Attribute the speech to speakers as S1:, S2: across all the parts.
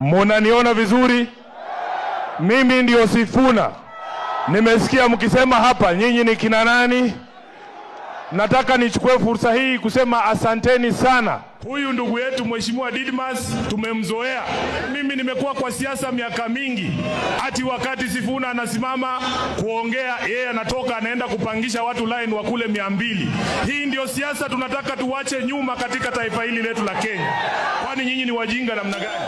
S1: Munaniona vizuri? Mimi ndio Sifuna. Nimesikia mkisema hapa nyinyi ni kina nani? Nataka nichukue fursa hii kusema asanteni sana. Huyu ndugu yetu Mheshimiwa Didmas tumemzoea. Mimi nimekuwa kwa siasa miaka mingi. Ati wakati Sifuna anasimama kuongea, yeye anatoka anaenda kupangisha watu line wa kule 200. Hii ndio siasa tunataka tuwache nyuma katika taifa hili letu la Kenya. Kwani nyinyi ni wajinga namna gani?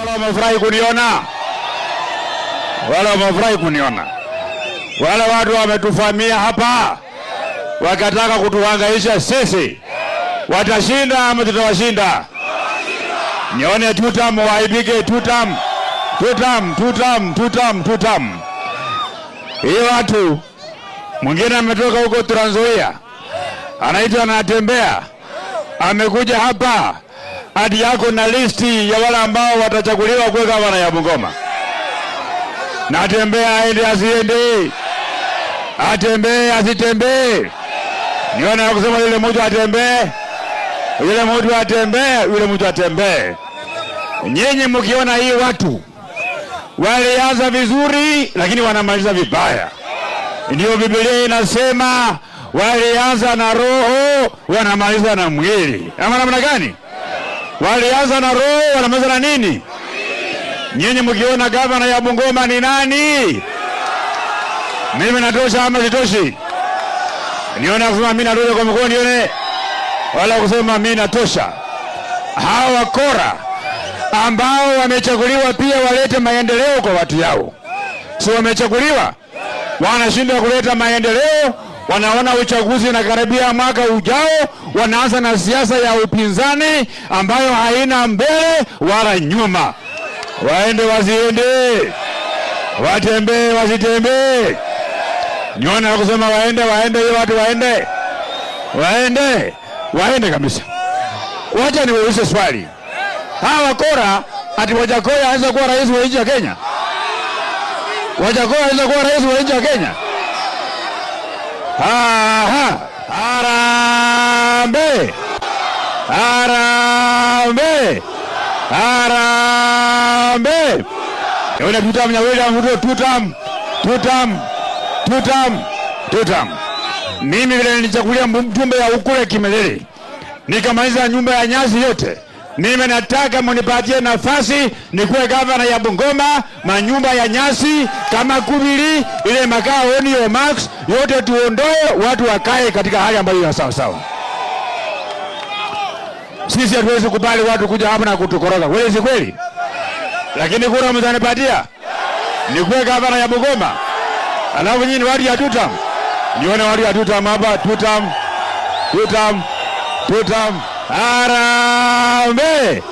S2: Wamefurahi kuniona, wale wamefurahi kuniona, wale watu wametufamia hapa wakataka kutuhangaisha sisi, watashinda ama tutawashinda? Nione tutam, waibike tutam, tutam, tutam, tutam, tutam. Hii watu mwingine ametoka huko Trans Nzoia, anaitwa Anatembea, amekuja hapa hadi yako na listi ya wale ambao watachaguliwa kuwa gavana ya Bungoma. Natembea aende asiende, atembee asitembee. Nione kusema yule mtu atembee, yule mtu atembee, yule mtu atembee. Nyinyi mkiona hii watu walianza vizuri lakini wanamaliza vibaya. Ndio Biblia inasema walianza na roho wanamaliza na mwili. Ama namna gani? Walianza na roho wanamaliza na nini? Nyinyi mkiona gavana ya Bungoma ni nani? Mimi natosha ama sitoshi? Nione kusema mimi natosha kwa mkono, nione wala kusema mimi natosha. Hawa wakora ambao wamechaguliwa pia walete maendeleo kwa watu yao. Si wamechaguliwa? Wanashindwa kuleta maendeleo, wanaona uchaguzi unakaribia mwaka ujao, wanaanza na siasa ya upinzani ambayo haina mbele wala nyuma. Waende wasiende, watembee wasitembee. Nione kusema waende, waende, hiyo watu waende. Waende, waende kabisa. Wacha niwaulize swali. Hawa wakora ati Wajackoyah anaweza kuwa rais wa nchi ya Kenya? Wajackoyah anaweza kuwa rais wa nchi ya Kenya? Aha, harambee. Harambee. Harambee. Yule tutam ya William Ruto, tutam, tutam, tutam, tutam. Mimi vile nilichagulia mjumbe ya ukule Kimelele, nikamaliza nyumba ya nyasi yote. Mimi nataka mnipatie nafasi nikuwe gavana ya Bungoma, manyumba ya nyasi kama kubili ile makao Onio Max yote tuondoe, watu wakae katika hali ambayo ni sawa sawa. Sisi hatuwezi kubali watu kuja hapa na kutukoroga. Kweli si kweli? Lakini kura mtanipatia nikuwe gavana ya Bungoma. Alafu nyinyi watu ya tutam. Nione watu ya tutam hapa, tutam, tutam, tutam. Harambee!